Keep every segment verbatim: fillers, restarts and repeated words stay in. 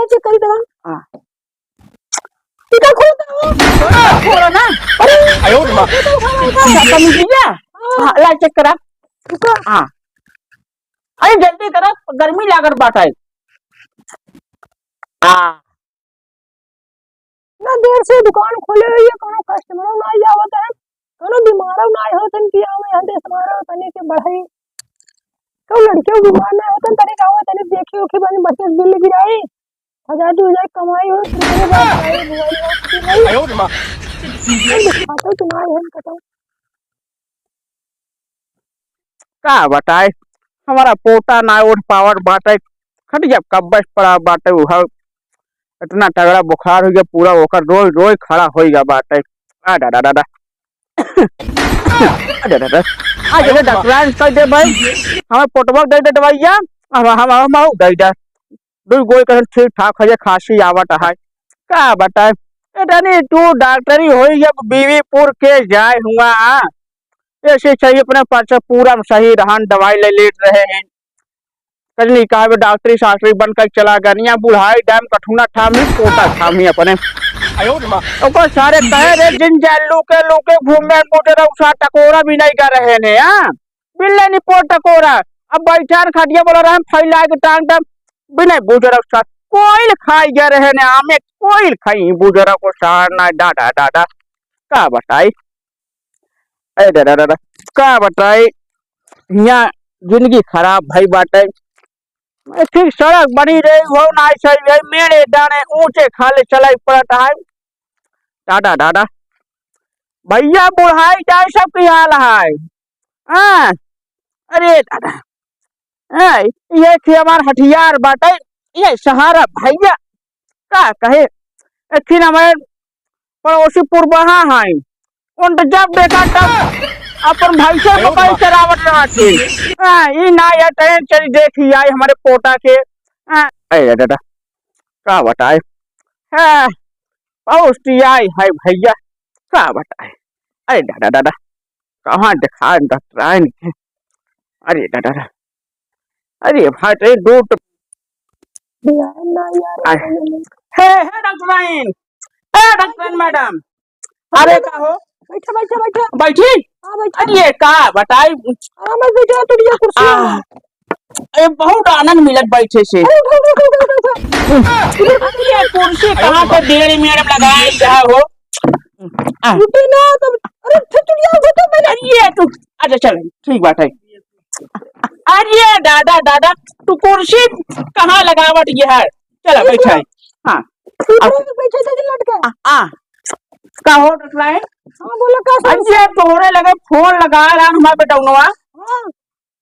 चेक करी दवा। हाँ। टीका खोल दो। खोलो ना। अरे, आयो रे माँ। अच्छा, तनी दिया। हाँ। हाँ, ला चेक करा। हाँ। अरे, जल्दी करा, गर्मी लागत बाटे। हाँ। ना देर से दुकान खोले हुई है, कोनो कस्टमरो ना आवत है, कोनो बीमारो ना होत है कि आवे यहाँ देश मारो तनी के बढ़ई। तो लड़कियों बीमार ना होत है, तनी आवे, तनी देखी उखी बनी, बढ़िया बिल गिराई। हजार दो हजार कमाई हो, फिर मेरे बाप भाई बुआई हो, फिर नहीं। आयो रे माँ। नहीं दिखाते तो ना है, बताओ। का बताए, हमारा पोता ना उठ पावत बाटे, खटिया कब्बे से पड़ा बाटे, उ हर इतना तगड़ा बुखार हो गया, पूरा ओकर रोई रोई खड़ा हो गया बाटे। आ डा डा डा डा। आ डा डा डा। आ जने डॉक्टर कह दे भाई, हमें पोटवा दे दे दवाइया, हम, हम, हम, हम दे दे। दुई गोई कहन ठीक ठाक है, खांसी आवत है। का बताए, ए तनी तू डॉक्टरी होई, अब बीवीपुर के जाए हुआ, आ? ऐसे सही अपने पास पूरा सही रहन, दवाई ले लेत रहे हैं। कजनी का बे डॉक्टरी शास्त्री बन कर चला गनिया, बुढ़ाई डाइम कठुना ठामी, पोता ठामी अपने। आयो रे माँ। ओकर सारे कहे रे, जिन जा लूके लूके घूमे, मुझे रउसा टकोरा भी नहीं कर रहे ने, हाँ? बिल्ले नहीं पोट टकोरा। अब बैठान खटिया बोला रहे, फैला के टांग टांग, भी नहीं बुझ रउसा। कोइल खाई जा रहे ने, आमे कोइल खाई बुझ रउसा, ना डा डा डा डा। का बताई? ए दादा, दादा, का बताई, हियाँ जिंदगी खराब भई बाटे। ए, ठीक सड़क बनी रही हो, ना सही है, मेड़े डाँड़े ऊँचे खाले चलाई पड़त है। दादा, दादा, भइया बुढ़ाई जाए सब की हाल है। हाँ, अरे दादा, हाँ, ये थी हमार हथियार बाटे, ये सहारा भइया। का कहे, एक दिन हमारे पड़ोसी पुरबहा हैं, उन तो जब देखा तब अपन भैंसे को कहीं चरावत रहत हैं। हाँ, ई ना ये ट्रेन चली देखी आई हमारे पोता के। हाँ, अरे दादा, का बताए? हाँ, बहुत आई है भइया, का बताए? अरे दादा, दादा, कहाँ दिखाए डॉक्टराइन के? अरे दादा, दादा, अरे भाई, रे डूट। यार, ना यार, आय। हे, हे डॉक्टराइन, ए डॉक्टराइन मैडम, अरे का हो? बैठा, बैठा, बैठा। बैठी? हाँ, बैठा। अरे ये का बताई? आराम से बैठा, टुटिया कुर्सी आ, में। ए, बहुत आनंद मिलत बैठे से। अरे, उठो, उठो, उठो, उठो, उठो। अरे, ये कुर्सी कहाँ पे डेढ़ मिनट में लगाए रहा हो? आ। उठे ना, तब, अरे, उठे, टुटिया, उठो तो पहले। अरे, ये तू, अच्छा, चल, ठीक बात है। अरे, दादा, दादा, तू कुर्सी कहाँ लगावट ये है? चला, बैठा है। हाँ। ऊपर अब में बैठे थे लटका। आ, आ। का हो, डॉक्टराइन? हाँ, बोलो, का समस्या? अरे, तोहरे लगे फोन लगा रहा हमारे बेटौनवा। हाँ।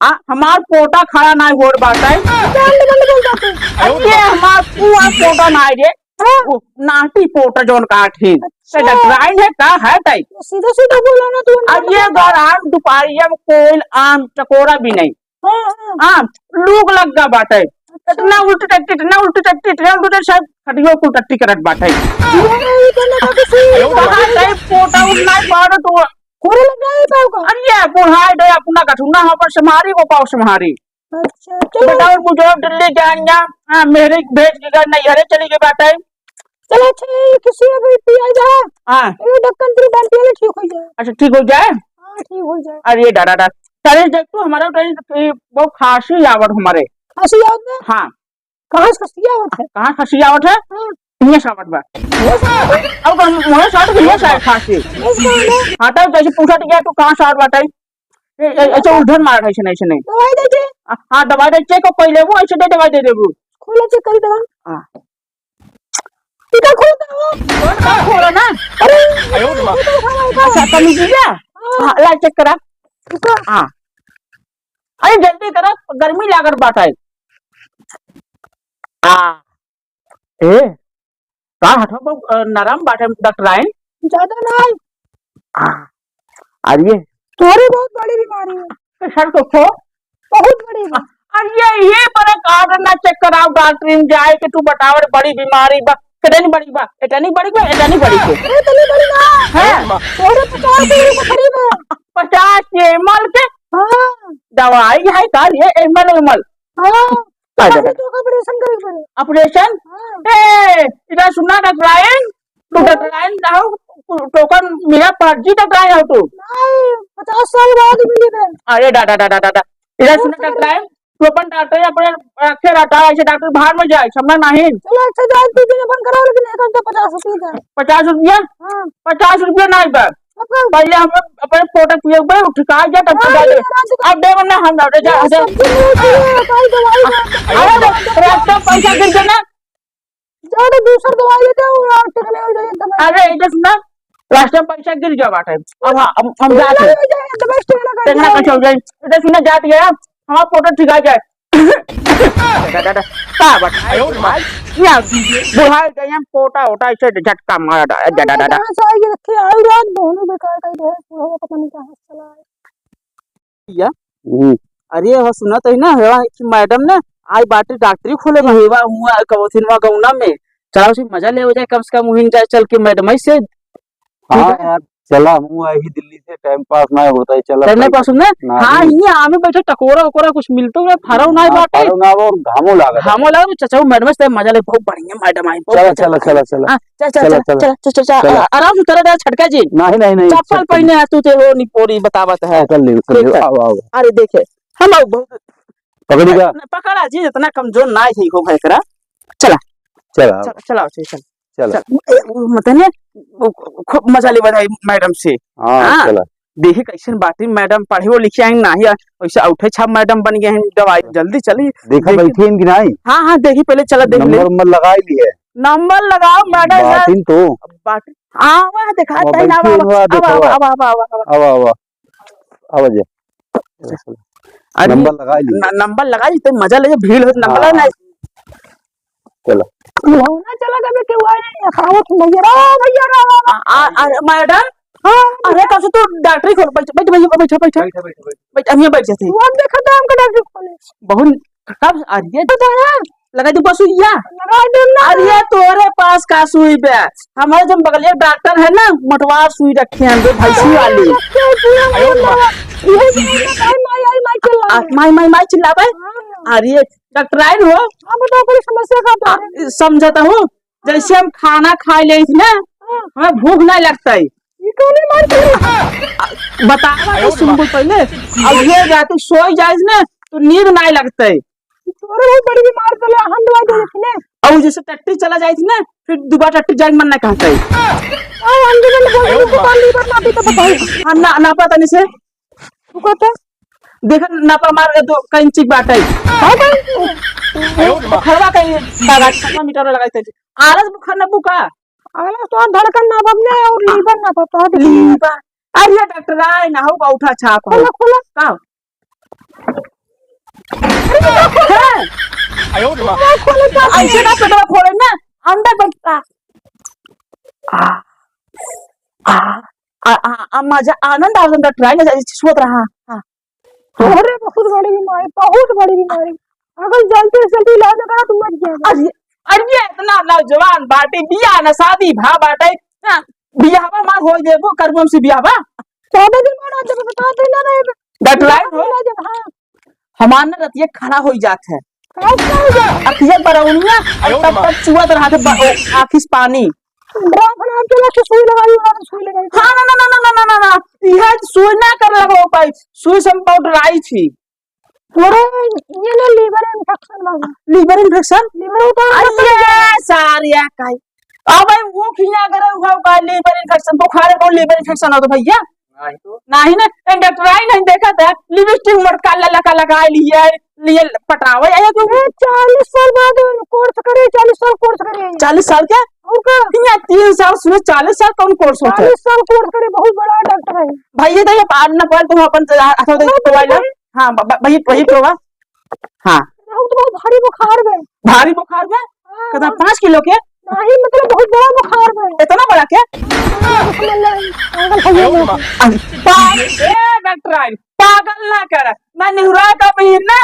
आ, हमार पोटा खड़ा नाई होत बाटे। जान ले, जान ले, जान ले। अरे, हमार पुआ पोटा नाई रे। हाँ। वो नाटी पोटा जौन काट है। अच्छा। ते डॉक्टराइन है, का है तई? तो सीधा सीधा बोलो ना तू। अब ये दौरान दुपहरिया में कोई आम चकोरा भी नहीं। हाँ, हाँ। आम लूक लग गा बाटे। अच्छा। इतना उल्टी टट्टी, इतना उल्टी टट्टी, इतना उल्टी टट्टी, सब खटियो कुल टट्टी करत बाटे। ये नहीं, ये तो ना बाटे, सीधा कहाँ बाटे। तई पोटा उठना ही पड़ो तो खोरे लग जाए पाव का? अरे ये बुढ़ाई दे अपना गठुना हो पर सम्हारी को पाव सम्हारी। अच्छा, चलो। बताओ, बुझो, दिल्ली जान जा। हाँ, मेहरी भेज के घर नैहरे चली गई बाटे। चलो, अच्छा, ये किसी अभी पिया जा। हाँ। ये ढक्कन तेरे बाल्टी में ठीक हो जाए। अच्छा, ठीक हो जाए? हाँ, ठीक हो जाए। अरे, डरा, डरा। अरे, देख तू, हमारा तो ये बहुत खांसी आवत हमारे। खांसी आवत है? हाँ। कहाँ से खसिया आवत है? कहाँ खसिया आवत है? हाँ। हियाँ से आवत बा। हियाँ से आवत है? अब हम वहाँ से आवत, हियाँ से आए खांसी। हियाँ से आवत है? हाँ, तो जैसे पूछा तो क्या तू कहाँ से आवत बाटे? ए, ए, ऐसे उलझन मारत है, ऐसे नहीं, ऐसे नहीं। दवाई दे दे। आ, हाँ, दवाई दे, चेक कर लेबू, ऐसे दे दवाई दे देबू। खोलो, चेक कर दवा। हाँ। टीका खोल दो। खोल, खोल, खोलो ना। अरे, आयो रे माँ। अच्छा, तनी दिया? हाँ। हाँ, ला चेक करा। टीका। हाँ। अरे, जल्दी करा, गर्मी लागत बाटे। हाँ। ए, का हथवा बहुत, अ, नरम बाटे, डॉक्टराइन? ज्यादा नहीं। हाँ। अरे। तोहरे बहुत बड़ी बीमारी है। ए, सर तो खो। बहुत बड़ी बा। अरे, ये बड़ा कार्ड ना चेक कराओ, डॉक्टराइन जाए के तू बताओ, बड़ी बीमारी बा। कितनी बड़ी बा? इतनी बड़ी बा, इतनी बड़ी बा। अरे, इतनी बड़ी ना। हैं? तोहरे पचास एम एल के करीब है। पचास एम एल के? हाँ। दवाई है का ये एम एल, एम एल? हाँ। तो अरे, अभी तो ऑपरेशन करे के पड़े। ऑपरेशन? हाँ। ए, इधर सुना डॉक्टराइन, तू हाँ। डॉक्टराइन ना हो, तू टोकन मिला, फर्जी डॉक्टराइन हो तू। नहीं, पचास साल बाद मिली बे। अरे दादा, दादा, दादा, इधर बहुत सुना सारे डॉक्टराइन, तू अपन डॉक्टर अपने रखे रहता है, ऐसे डॉक्टर बाहर में जाए, समझा नहीं? चलो, अच्छा, जाए, दो दिन अपन कराओ, लेकिन एक हफ्ता पचास रुपये का। पचास रुपया? हाँ। पचास रुपया नहीं बा। मतलब? पहले हम लोग अपने फोटो पिए हुए उठका जा, तब हाँ, पहुंचा दे। ये रात को अब दे वरना हम लौटे जा, ये जा। सब चीज़ होती है, भाई, दवाई का। अरे, रास्ता में पैसा गिर गया ना। जाओ तो दूसर दवाई लेते हो, और टिकने हो जाइए, दवाई। अरे, इधर सुना, रास्ता में पैसा गिर गया बाटे। अब हाँ, हम, हम जाते हैं। हो जाइए, दवाई टिकना कर टिकना जाओ। कैसे हो जाए? इधर सुना, जात गया, हमारा फोटो ठिका जाए। दादा, दादा, का बताए? आयो रे माई। या बुढ़ा गए हम, पोटा ओटा ऐसे झटका मारा, दादा, दादा, दादा। कहाँ से आई ये रखे? आई रात दोनों बेकार का ही है, बुढ़वा पता नहीं कहाँ से चला आया। या? हम्म। अरे, हो सुनत है ना, हो कि मैडम ने आई बाटे डॉक्टरी खोले बा। हुआ, हुआ, कबोथिन हुआ गौना में। चला उसी मजा ले हो जाए, कम से कम वहीं जाए चल के मैडम से। हाँ ठीक है? यार, चला, हम आए ही दिल्ली से, टाइम पास ना होता है, चला टाइम ना भाई। पास होता है? ना, हाँ, नहीं। ये आमे बैठे टकोरा ओकोरा कुछ मिलतो है, फरो ना हाँ, बाटे। फरो ना और घामो लागत है। घामो लागत, चचा, वो मैडम से मजा ले, बहुत बढ़िया मैडम आई, बहुत चला, अच्छा चला, लगा। चला, चला। हाँ, चल, चल, चला, चल, चला। चल, चल, चल, चला। आ-, आराम से उतरा जा, छटका जी। नहीं, नहीं, नहीं, नहीं, छप्पल छटका पहने है तू, ते वो निपोरी बतावत है। हाँ, कर ले, कर ले, ठीक है। आओ, आओ। अरे देखे, हम आओ बहुत पकड़ी का? न, पकड़ा जी, इतना कमजोर ना ही हो एकरा। चला। चला। चला, चला, चला, चला। चला। चल, ए, वो मत है ना, वो खूब मजा लेवा जाए मैडम से। हाँ, हाँ। चला। देखी कैसन बाटी मैडम, पढ़े वो लिखे आई ना ही, वैसे उठे छाप मैडम बन गए हैं, दवाई जल्दी चली। देखा देख बैठी हैं कि नहीं? हाँ, हाँ, देखी पहले, चला देख ले। नंबर, नंबर लगा ही लिए। नंबर लगाओ मैडम यार। बाटिन तो। बाटी, हाँ, वह देखा, अब तही ना, बैठी आवा, हुआ, आवा, देखो, आवा, आवा। आवा, आवा, आवा, आवा। आवा, आवा जा। अरे, नंबर लगा ली। न-, नंबर लगा ली, तो मजा ले, भीड़ हो, नंबर हाँ, लगा हाँ। नहीं। चलो। लौना चला गबे के हुआ है, अखावत भैया, रा भैया, रा, रा, रा। आ, आ, अरे मैडम, हाँ, अरे भैया। कब से तू डॉक्टरी खोल, बैठ, बैठ भैया, बैठ, बैठ। बैठ, बैठ, बैठ। बैठ, हम यहाँ बैठ जाते हैं। वो अब देखा था हमका डॉक्टरी खोले। बहुत, कब, अरे तो दादा, लगा दे बसुइया। लगा दे ना। अरे तोरे पास का सुई बे, हमारे जो बगलिया डॉक्टर है ना, मोटवा सुई रखे हैं, जो भैंसी वाली। अच्छा, अच्छा, अच्छा, ये जो है, माई, माई, माई चिल्ला आ, रहे हैं। माई, माई, माई चिल्लावे। हाँ। अरे डॉक्टराइन हो। हाँ, बताओ, बड़ी समस्या का आ, बात है। समझता हूँ, जैसे हम खाना खाए ले ना, हाँ। हमें भूख नहीं लगता है। ये कौन है मार के? बतावा तो सुन बोल पहले। अब ये जा तू सोई जाइस ना, तो नींद नहीं लगता है। तोरे बहुत बड़ी बीमार चले, हम दवाई दे देती ना। और जैसे टट्टी चला जाए थी ना, फिर दोबारा टट्टी जाए के मन ना कहता है। आ, हम जो बोल रहे हैं, तो लीवर ना भी तो बताओ। हाँ, ना, ना पता नहीं से। तू कहता? देख, नापा मार के दो, कई इंची बाटे। हाँ, कई इंची? खरवा कई कागज, खरवा मीटर लगा देते। आलस बुखार ना बुका? आलस तो धड़कन ना बबने और लीवर ना पता है। लीवर। अरे डॉक्टर आए ना होगा, उठा छाप हो। खोला, खोला। का? हैं? आयो रे माँ। खोले, खोले, ऐसे ना पेटवा खोले ना, अंदर बैठ का। आ, आ, आ, आ, आ, मजा, आनंद आवत, डॉक्टर आए ना, ऐसे छुअत रहा। हाँ। अरे, बहुत बड़ी बीमारी, बहुत बड़ी बीमारी। अगर जल्दी से जल्दी इलाज ना करा, तो मर जाएगा। अरे, अरे, इतना नौजवान बाटे, बियाह ना शादी भा बाटे, हाँ, बियाहवा मार हो जेबो, करबो हमसे बियाहवा। चौदह दिन बाद आ जाबे, बता देना रहे। डॉक्टर आए हो? इलाज, हाँ। हमार ना रतिया खड़ा हो जात है। कैसे हो जाए? अखिया बरौनिया, और तब तक चुअत रहा था ब-, ओ, आँखी से पानी। ड्रॉप ना चला के सुई लगाई, वहाँ पे सुई लगाई। हाँ, ना, ना, ना। यह सुई ना कर लगो पाई, सुई से हम पाउडर आई थी। तोरे ये ना लीवर इन्फेक्शन लगा। Liver infection? लीवर उतार अरे सारिया काई। अब भाई वो खिया करे हुआ का लीवर इन्फेक्शन, बुखार को लीवर इन्फेक्शन हो तो भैया। नहीं तो। नहीं ना, ए, डॉक्टर आई नहीं देखा था, लिपस्टिक उमर काला लगा लगा लिए, लिए पटावे आया तू। ए, चालीस साल बाद कोर्स करे, चालीस साल कोर्स करे। चालीस साल के? और का? खिया तीन साल सुने, चालीस साल कौन कोर्स होता है? चालीस साल कोर्स करे, बहुत बड़ा डॉक्टर है। भैया तो ये पार ना पार तुम अपन हाथों दे दवाई ला। हाँ, ब-, ब-, वही, वही प्रभा। हाँ। बहुत, बहुत भारी बुखार बा। भारी बुखार बा? हाँ। कितना, पाँच किलो के? नहीं, मतलब, बहुत बड़ा बुखार बा। इतना बड़ा क्या? हाँ, मतलब, पागल हो गया मैं। अरे, पागल, ए, डॉक्टर आई, पागल ना कर। मैं निहुरा का बहिन ना,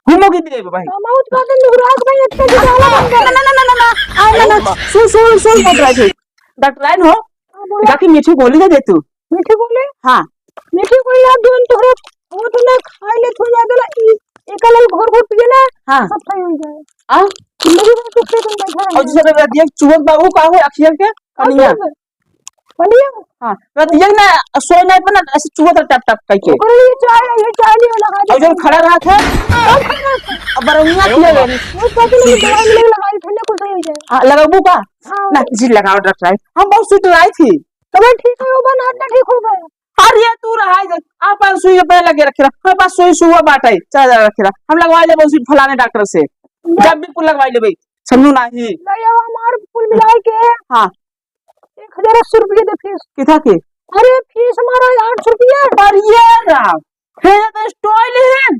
घूमो की देव भाई। हम बहुत ज्यादा निहुरा के भाई, इतना भी ज्यादा बन गया। ना, ना, ना, ना, ना, ना। आ, ना, ना, सुन, सुन, सुन, डॉक्टर आई। डॉक्टर आई हो? हाँ, बोलो। जाके मीठी गोली दे दे तू। मीठी गोली? हाँ। मीठी गोली यार, दोन तोहरे वो तो ना खाए ले, थोड़ा ज्यादा ना, ई एक अलग घोर घोर पिए ना, हाँ। सब सही हो जाए। आ? जिंदगी भर सुख से तुम बैठे और रहेंगे। जैसे रतिया चुअत बा, ऊ का होई अखिया के? और पनिया। क्या होई? पनिया? हाँ, रतिया ना, सोए ना पे ना, ऐसे चुअत रहे टप टप करके। ओकरे लिए चाय, ये चाय लिए लगा दे। और जो खड़ा रहा था, कौन खड़ा रहा था? अब बरौनिया किया गया। वो कहते नहीं, दवाई मिले लगा दे, ठंडे कुल सही हो जाए। हाँ, लगाबू का? हाँ। ना, जी लगाओ डॉक्टर साहब। हम बहुत सुधराई थी। तबे ठीक है, वो बना, ना ठीक हो गए। अरे तू रहा है, आपन सुई पे लगे रखे रहा। हमारे पास सुई सुआ बाटे, चला रखे रहा। हम लगवा लेबे उसी फलाने डॉक्टर से। जब बिल्कुल लगवा लेबे, समझू नाही। नहीं, अब हमार कुल मिला के हाँ। एक हजार अस्सी रुपये दे फीस। किथा के? अरे फीस हमारा आठ सौ रुपया। अरे राम, हे तो स्टॉल है।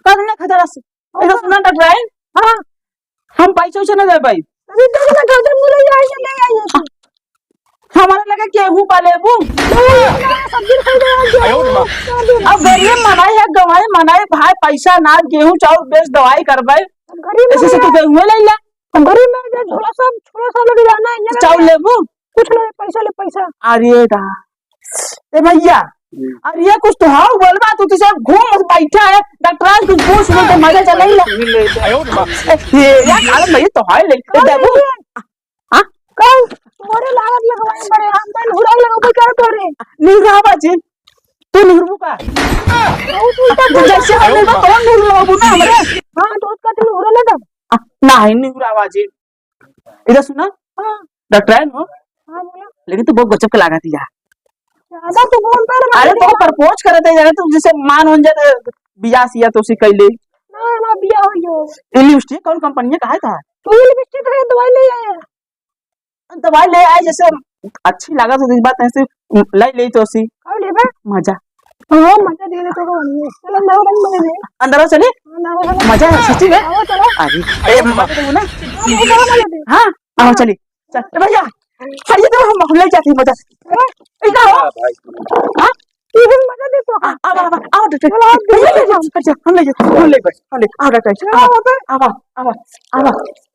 कब ने खतरा से? ए तो सुना डॉक्टर साहब। हाँ। हम पैसा वैसा ना दे भाई। अरे दे ना, दे दे, मुझे ये आइए, ले आइए। हमारे लगे गेहूं पा लेबू। नहीं, नहीं, सब्जी खरीदे आइए। आयो रे माँ। अब गरीब मनाई है, गंवाई मनाई, भाई पैसा ना, गेहूं चाउर बेच दवाई करबे। गरीब ऐसे से मनाई तू है। गेहूं ले ला। गरीब में जो झोला सब, झोला सब लेके जाना है, ये चाउर लेबू? कुछ नहीं, पैसा ले, पैसा। अरे रा। ए भैया, हम्म। अरे ये कुछ तो हाउ बोलबा, तू तो सब घूम बैठा है, डॉक्टर कुछ पूछ लो तो मजा चले ला। आयो रे माँ। ए, ये यार, अरे भैया तो हाय ले, ए, देबू? हाँ? कल तोरे लागत लगवाई बड़े, हम तो निहुरा लगवाई कर तोरे। निहुरावा जी, तू निहुरबू का? बहुत उल्टा तू जैसे हम निहुरबा, कौन निहुरबू ना हमरे? हाँ, तो उसका तू निहुरा ना दम। आ, नाही, निहुरावा जी। इधर सुना। हाँ। डॉक्टर है नो? हाँ, बोला। लेकिन तू बहुत गजब के लागत या। ज्यादा तो बोल दे रे अरे, भाई। तो प्रपोज करत है, जाने तू जैसे मान हो जाते, बियाह सिया तो उसी कैले। ना, ना, बियाह हो गयो। ये लिपस्टिक कौन कंपनी है, कहा था? तो ये लिपस्टिक है, दवाई ले आया। दवाई ले आए, जैसे अच्छी लागत हो, इस बात ऐसे ले ले तो उसी। कौन लेबे? मजा। हाँ, मजा दे दे तो कौन है? चलो, मैं बन बने दे। अंदर आओ, चलिए। हाँ, ना, ना, ना। मजा है, सच्ची में। आओ, चलो। अरे, ए, मजा दे ना। हाँ, वो बड़ा मजा दे। हाँ, आओ, चलिए। चल, ए भैया, हरिये तो हम, हम ले जाते हैं मजा। ए, ए, का हो? हाँ, भाई। हाँ? ये भी मजा दे तो। आ, आवा, आवा, आवा, डॉक्टर। चलो, आप हम ले जाते हैं, हम ले जाते हैं, हम ले, हम ले, आओ, डॉक्टर। चलो, आओ, आओ, आओ, आओ,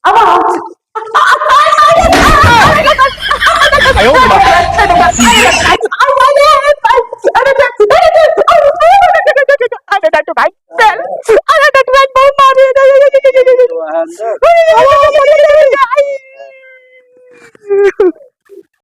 आओ, आओ। आयो रे माँ।